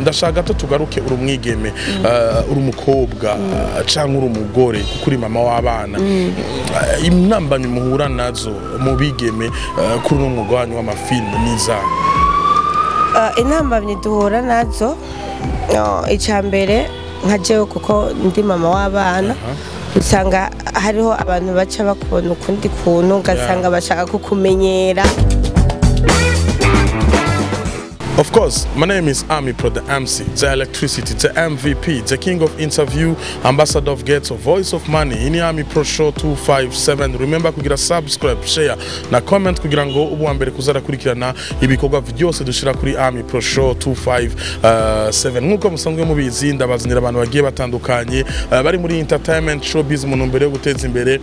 Ndashaka gato tugaruke, uri umwigeme, uri umukobwa canke uri umugore, kuko uri mama w'abana. Intambamyi muhura nazo mu bigeme kuri uno mwuga wanyu w'amafilme niza? Intambamyi duhura nazo, icya mbere nka jewe, kuko ndi mama w'abana, usanga hariho abantu baca bakubona ukundi kuntu, ugasanga bashaka kukumenyera. Of course, my name is Ami Pro, the MC, the electricity, the MVP, the king of interview, ambassador of ghetto, voice of money. Ini Ami Pro Show 257. Remember kugira subscribe, share na comment kugira ngo ubu wa mbere kuzarakurikirana ibikorwa byose dushira kuri Ami Pro Show 257. Nkuko musanzwe mubizi, ndabazanira abantu bagiye batandukanye bari muri entertainment, showbiz, mu ntumbero yo guteza imbere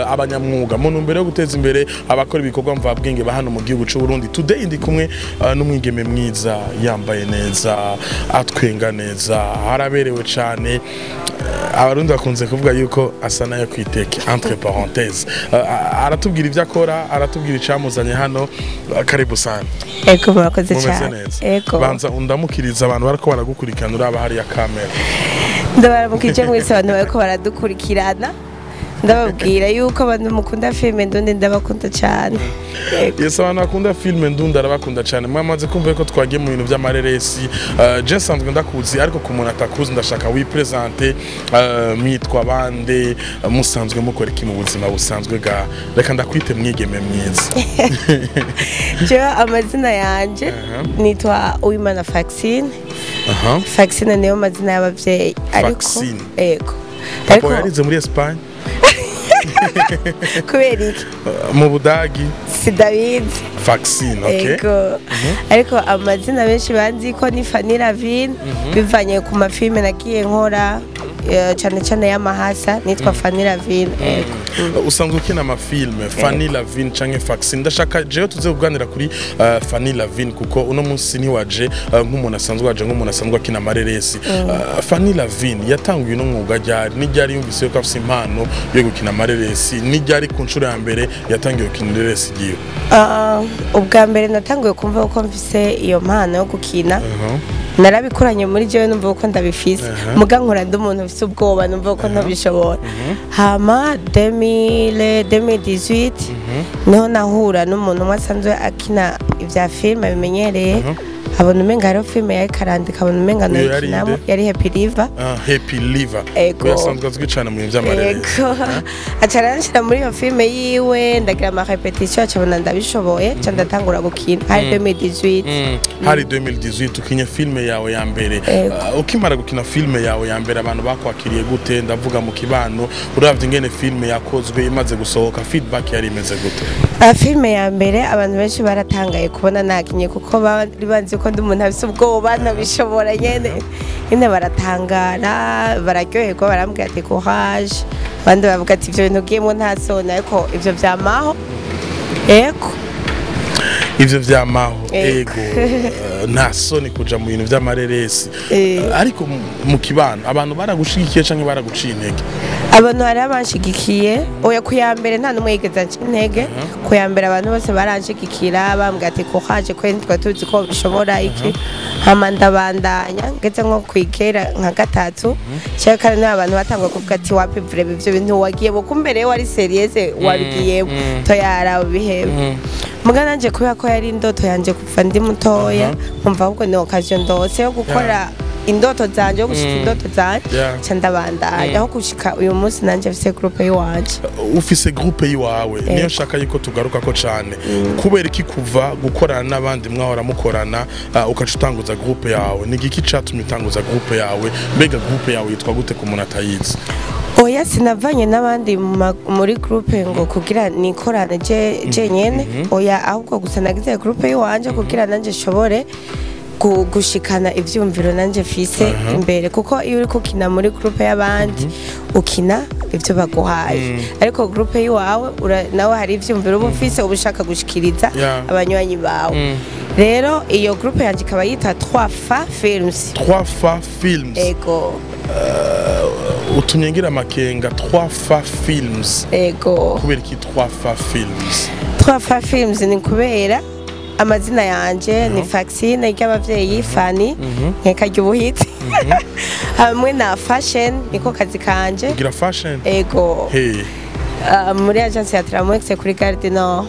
abanyamwuga, mu ntumbero yo guteza imbere abakora ibikorwa mvabwenge ba hano mu gihugu cy'u Burundi. Today ndi kumwe n'umwigeme mwiza, yambaye neza, atwenga neza, haraberewe cyane. Abarundi bakunze kuvuga yuko asa nayo kwiteke, entre parenthèses. Aratubwira ibyo akora, aratubwira icamuzanye hano. Karibu sana. Ego, murakoze Mumeze cyane. neza? Ego. Banza undamukiriza abantu bariko baragukurikirana, uraba hariya kamera. Ndabaramukije mwese abantu bariko baradukurikirana, ndababwira yuko abantu mukunda filime ndundi ndabakunda cyane. Ego. Yes, abantu bakunda filime ndundi arabakunda cyane. Mwamaze kumva ko twagiye mu bintu by'amareresi. Je nsanzwe ndakuzi, ariko ku muntu atakuzi ndashaka wiprésente. Mwitwa bande? Musanzwe mukora iki mu buzima busanzwe? Ga reka ndakwite mwigeme mwiza. Jewe amazina yanje nitwa Uwimana Faxine. Faxine niyo mazina y'abavyeyi, ariko Faxine. Ego. Papa Ariko yarize muri Espagne? Kubera iki? Mu Budagi? Sidabizi. Faxine, okay. Ego, ariko amazina benshi banzi ko ni Fanny Lavine, bivanye ku mafilme nagiye nkora, cyane cyane y'amahasa, nitwa Fanny Lavine. Ego. Usanzwe ukina amafilme, Fanny Lavine canke Faxine. Ndashaka jewe tuze kuganira kuri Fanny Lavine, kuko uno munsi ntiwaje nk'umuntu asanzwe, waje nk'umuntu asanzwe akina amareresi. Fanny Lavine yatanguye uno mwuga ryari? Ni ryari yumvise ko afise impano yo gukina amareresi? Ni ryari ku nshuro ya mbere yatangiye gukina ireresi ryiwe? Ubwa mbere natanguye kumva ko mfise iyo mpano yo gukina, narabikuranye muri jewe, numva ko ndabifise, muga nkora ndi umuntu ufise ubwoba, numva ko ntabishobora. Hama 2000 2018 niho nahura n'umuntu umwe asanzwe akina ibya filime abimenyereye, abona umenga hariho filime yariko arandika, abona umenga Uyo yari noyikinamo. inde? Yari Happy River. Ah, Happy Liver. Ego. Uyu asanzwe azwi cane mu bintu vy'amareresi. Ego, aca aranshira muri iyo filime yiwe, ndagira ama répétition, aca abona ndabishoboye, ca ndatangura gukina, hari 2018. Hari 2018 ukinye filime yawe ya mbere. Ego. Ukimara gukina filime yawe ya mbere, abantu bakwakiriye gute? Ndavuga mu kibano, uravye ingene filime yakozwe, imaze gusohoka, feedback yari imeze gute? Filime ya mbere abantu benshi baratangaye kubona nakinye, kuko bari banzi ko ndi umuntu afise ubwoba, ntabishobora nyene. Nyene baratangara, bararyoherwa, barambwira ati "Courage", abandi bavuga ati "Ivyo bintu ugiyemwo nta soni", ariko ivyo vyamaho. Ego. Ivyo vyamaho. Ego. Ego, nta soni kuja mu bintu vy'amareresi. Ariko mu kibano abantu baragushigikiye canke baraguciye intege? Abantu hari abanshigikiye. Oya, ku ya mbere nta n'umwe yigeze anca intege. Ku ya mbere abantu bose baranshigikira, bambwira ati "Courage, kwe twari tuzi ko bishobora iki". Hama ndabandanya, ngeze nko kwigera nka gatatu cyangwa kane, niho abantu batanguye kuvuga ati "Wapi, vraiment ivyo bintu wagiyemo, kumbere wari sérieuse, wabigiyemo, toyara ubihebe". Muga nanje kubera ko yari indoto yanje kuva ndi mutoya, nkumva ahubwo ni occasion ndose yo gukora indoto zanje, yo gushika indoto zanje, ca ndabandanya aho gushika uyu munsi nanje mfise groupe yiwanje. Ufise groupe yiwawe, niyo nshaka yuko tugaruka ko cane. Kubera iki kuva gukorana n'abandi mwahora mukorana, ukaca utanguza groupe yawe? Ni igiki catumye utanguza groupe yawe? Mbega groupe yawe yitwa gute ku muntu atayizi? Oya, sinavanye n'abandi muri groupe ngo kugira nikorane je jenyene, oya, ahubwo gusa nagize groupe yiwanje kugira nanje nshobore gushikana ivyumviro nanje mfise imbere, kuko iyo uriko ukina muri groupe y'abandi ukina ivyo baguhaye, ariko groupe yiwawe nawe hari ivyumviro uba ufise, uba ushaka gushikiriza abanywanyi bawe. Rero iyo groupe yanje ikaba yitwa 3 Fa Films. 3 Fa Films. Ego. Utumye ngira amakenga. 3 Fa Films. Ego. Kubera iki 3 Fa Films? 3 Fa Films ni kubera Amazina yanje ni Faxine ry'abavyeyi, Fani nkeka ry'ubuhitsi, hamwe na fashion, niko kazi kanje. Ugira fashion? Ego. Hey. Muri agence ya Tramex kuri Gare du Nord.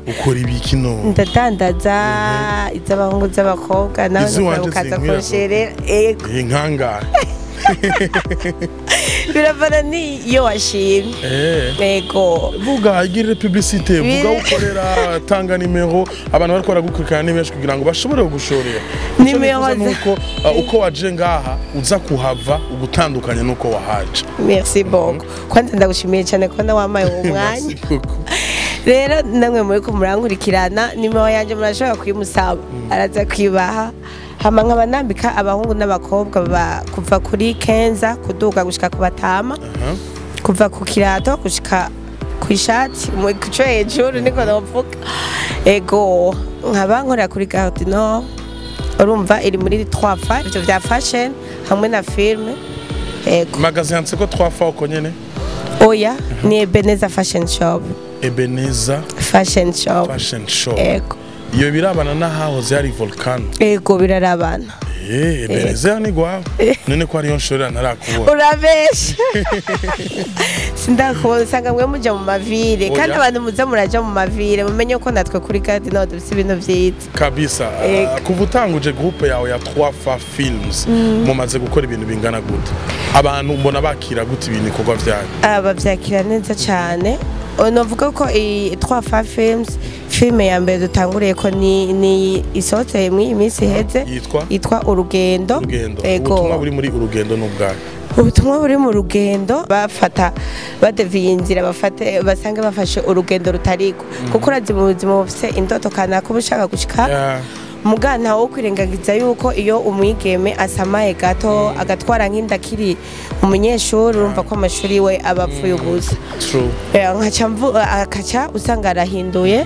Ukora ibiki no? Ndadandaza iz'abahungu, z'abakobwa nawe Iz'iwanje ukaza zinkwira. kunsherera, ego. Inkangahe? Biravana n'iyo washimye. Ego. Vuga, igirire publicité, vuga aho ukorera, tanga nimero, abantu bariko baragukurikirana ni benshi, kugira ngo bashobore kugushorera. Ico Nimero nifuza nuko uko waje ngaha uza kuhava ugutandukanye nuko wahaje. Merci beaucoup. Kwanza ndagushimiye cyane kubona wamaye uwo mwanya. Merci beaucoup. Rero namwe muri ko murankurikirana, nimero yanjye murashobora kuyimusaba, araza kwibaha. Hama nkaba nambika abahungu n'abakobwa kuva kuri 15 kuduga gushika ku batama, kuva ku kirato gushika ku ishati mu kuco hejuru, niko novuga. Ego, nkaba nkorera kuri Gare du Nord. Urumva iri muri 3 fa ivyo vya fashion hamwe na film, ego. Magasin yanditse ko 3 fois uko nyene? Oya, ni Ebeneza Fashion Shop. Ebeneza Fashion Shop. Fashion Shop. Ego. Iyo birabana n'ahahoze hari Volcano? Ego, birarabana. Ebeneza ni gwawe none ko ariyo nshorera ntarakubona? Urabesha, sindakubona. Usanga mwe muja mu mavire. Oya. Kandi abantu muza muraja mu mavire, mumenye ko natwe kuri Gare du Nord dufise ibintu vyiza. Kabisa. Ego. Kuva utanguje groupe yawe ya 3 fa films, mumaze gukora ibintu bingana gute? Abantu mbona bakira gute ibintu ibikorwa vyanyu? Bavyakira neza cane. Novuga ko iyi 3 fa films, filme ya mbere dutanguriye ko ni isohotse mw'iyi minsi iheze. Yitwa? Yitwa Urugendo. Urugendo. Ego. Ubutumwa buri muri Urugendo n'ubwayo? Ubutumwa buri mu Rugendo, bafata badeviye inzira, bafate basange bafashe urugendo rutariko, kuko urazi mu buzima bufise indoto kanaka uba ushaka gushika. Muga ntawe wo kwirengagiza yuko iyo umwigeme asamaye gato agatwara nk'inda akiri umunyeshuri, urumva ko amashuri we aba apfuye ubusa. True. Akaca usanga arahinduye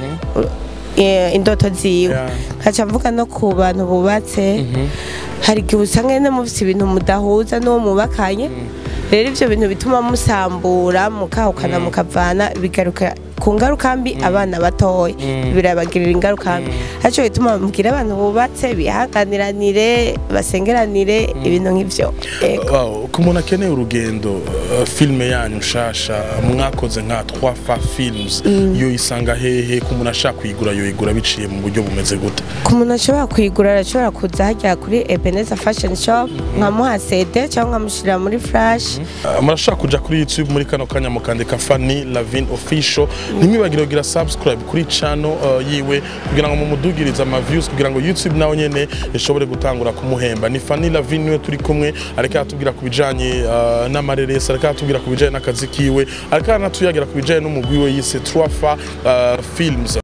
indoto ziwe. Nkaca mvuga no ku bantu bubatse, hari igihe usanga nyine mufise ibintu mudahuza n'uwo mubakanye. Rero ivyo bintu bituma musambura, mukahukana, mukavana, bigaruka ku ngaruka mbi abana batoya, birabagirira ingaruka mbi. Haco bituma mbwira abantu bubatse bihanganiranire, basengeranire, ibintu nk'ivyo. Ego. Wow, ku muntu akeneye Urugendo, filme yanyu nshasha mwakoze nka 3 fa films, yo isanga hehe? Ku muntu ashaka kuyigura, yoyigura biciye mu buryo bumeze gute? Ku muntu ashobora kuyigura, arashobora kuza hajya kuri Ebeneza Fashion Shop, nkamuha CD cyangwa nkamushyira muri flash. Murashobora kuja kuri YouTube muri kano kanya mukandika Fanny Lavin Official. Ntimwibagire kugira subscribe kuri channel yiwe kugira ngo mumudugirize ama views, kugira ngo YouTube nawe nyene ishobore gutangura kumuhemba. Ni Fanny Lavin niwe turi kumwe, ariko aratubwira ku bijanye n'amareresi, ariko aratubwira ku bijanye n'akazi kiwe, ariko aranatuyagira ku bijanye n'umugwi we yise 3 fa films.